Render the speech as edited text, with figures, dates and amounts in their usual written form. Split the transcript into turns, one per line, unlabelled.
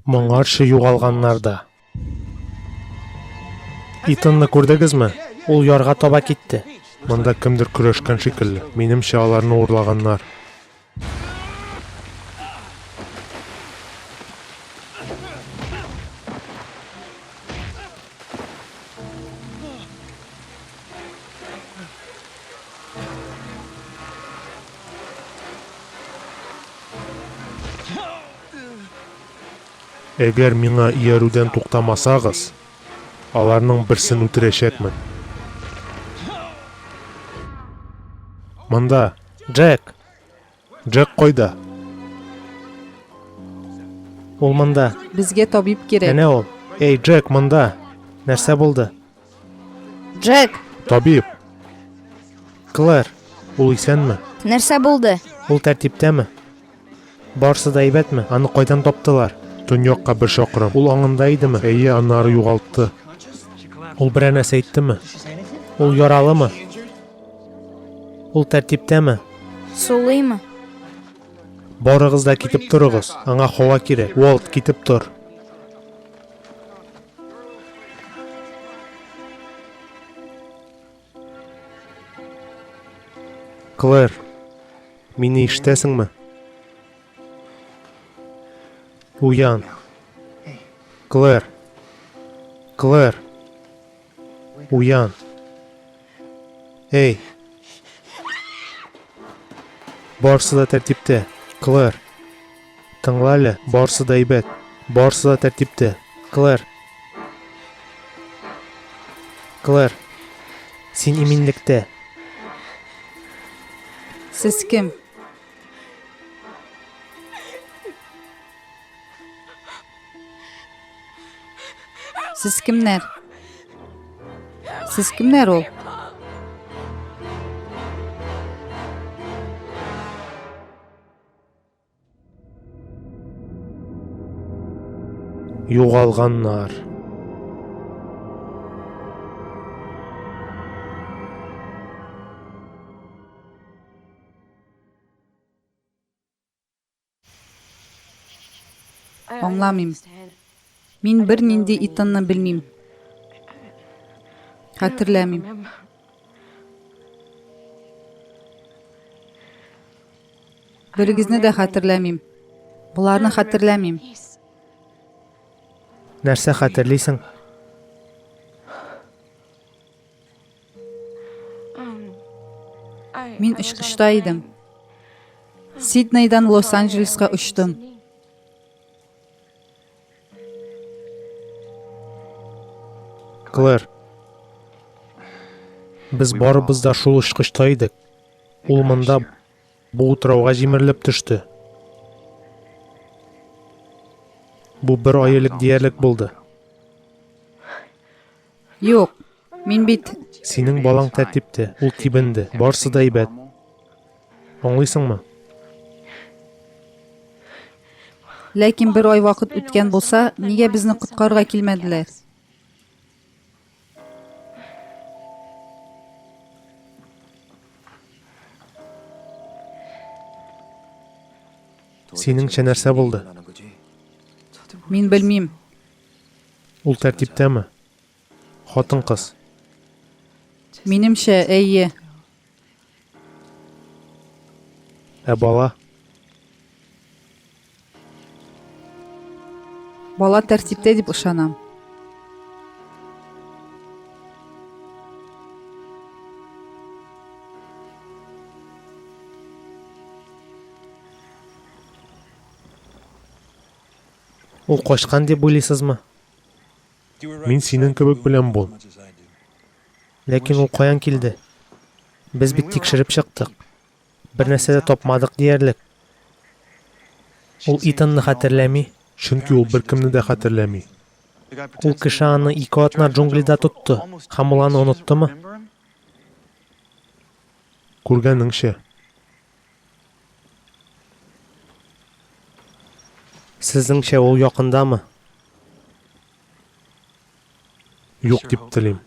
Моңарчы югалганнар да. Итанны күрдегезме? Ул ярга таба китте.
Монда кемдер көрәшкән шикелле. Минемчә, аларны урлаганнар. Әгәр миңа иярүдән туктамасагыз, аларның берсен үтерәчәкмен. Монда.
Джек!
Джек кайда?
Ул монда.
Безгә табиб кирәк.
Әнә ул. Эй, Джек, монда. Нәрсә булды?
Джек!
Табиб!
Клэр, ул исәнме?
Нәрсә булды?
Ул тәртиптәме? Барсы да әйбәтме? Аны кайдан таптылар?
Төньякка бер чакрым.
Ул аңында идеме?
Әйе, аннары югалтты.
Ул берәр нәрсә әйттеме? Ул яралымы? Ул тәртиптәме?
Сулыймы?
Барыгыз да китеп торыгыз. Аңа һава кирәк. Уолт, китеп тор.
Клэр, мине ишетәсеңме?
Уян. Клэр. Клэр. Уян. Эй. Барсы да тәртиптә. Клэр. Тыңла әле, барсы да әйбәт. Барсы да тәртиптә. Клэр. Клэр. Син иминлектә.
Сез кем? Сез кемнәр? Сез кемнәр ул?
Югалганнар.
Аңламыйм. Мин бернинди Итанны белмим. Хәтерләмим. Берегезне дә хәтерләмим. Боларны хәтерләмим.
Нәрсә хәтерлисең?
Мин очкычта идем. Сиднейдан Лос-Анджелеска очтым.
Клэр. Без барыбыз да шул очкычта идек. Ул монда бу утрауга җимерелеп төште. Бу бер ай элек диярлек булды.
Юк, мин бит...
Синең балаң тәртиптә, ул тибенде, барсы да әйбәт. Аңлыйсыңмы?
Ләкин бер ай вакыт үткән булса, нигә безне коткарырга килмәделәр?
Синеңчә нәрсә булды?
Мин белмим.
Ул тәртиптәме? Хатын-кыз.
Минемчә, әйе.
Ә бала?
Бала тәртиптә дип ышанам.
Ул качкан дип уйлыйсызмы?
Мин синең кебек беләм, Бон.
Ләкин ул каян килде? Без бит тикшереп чыктык. Бер нәрсә дә тапмадык диярлек. Ул Итанны хәтерләми.
Чөнки ул беркемне дә хәтерләми.
Ул кеше аны ике атна джунглида тотты, һәм ул аны оныттымы?
Күргәнеңчә.
Сезнеңчә, ул якындамы?
Юк дип телим.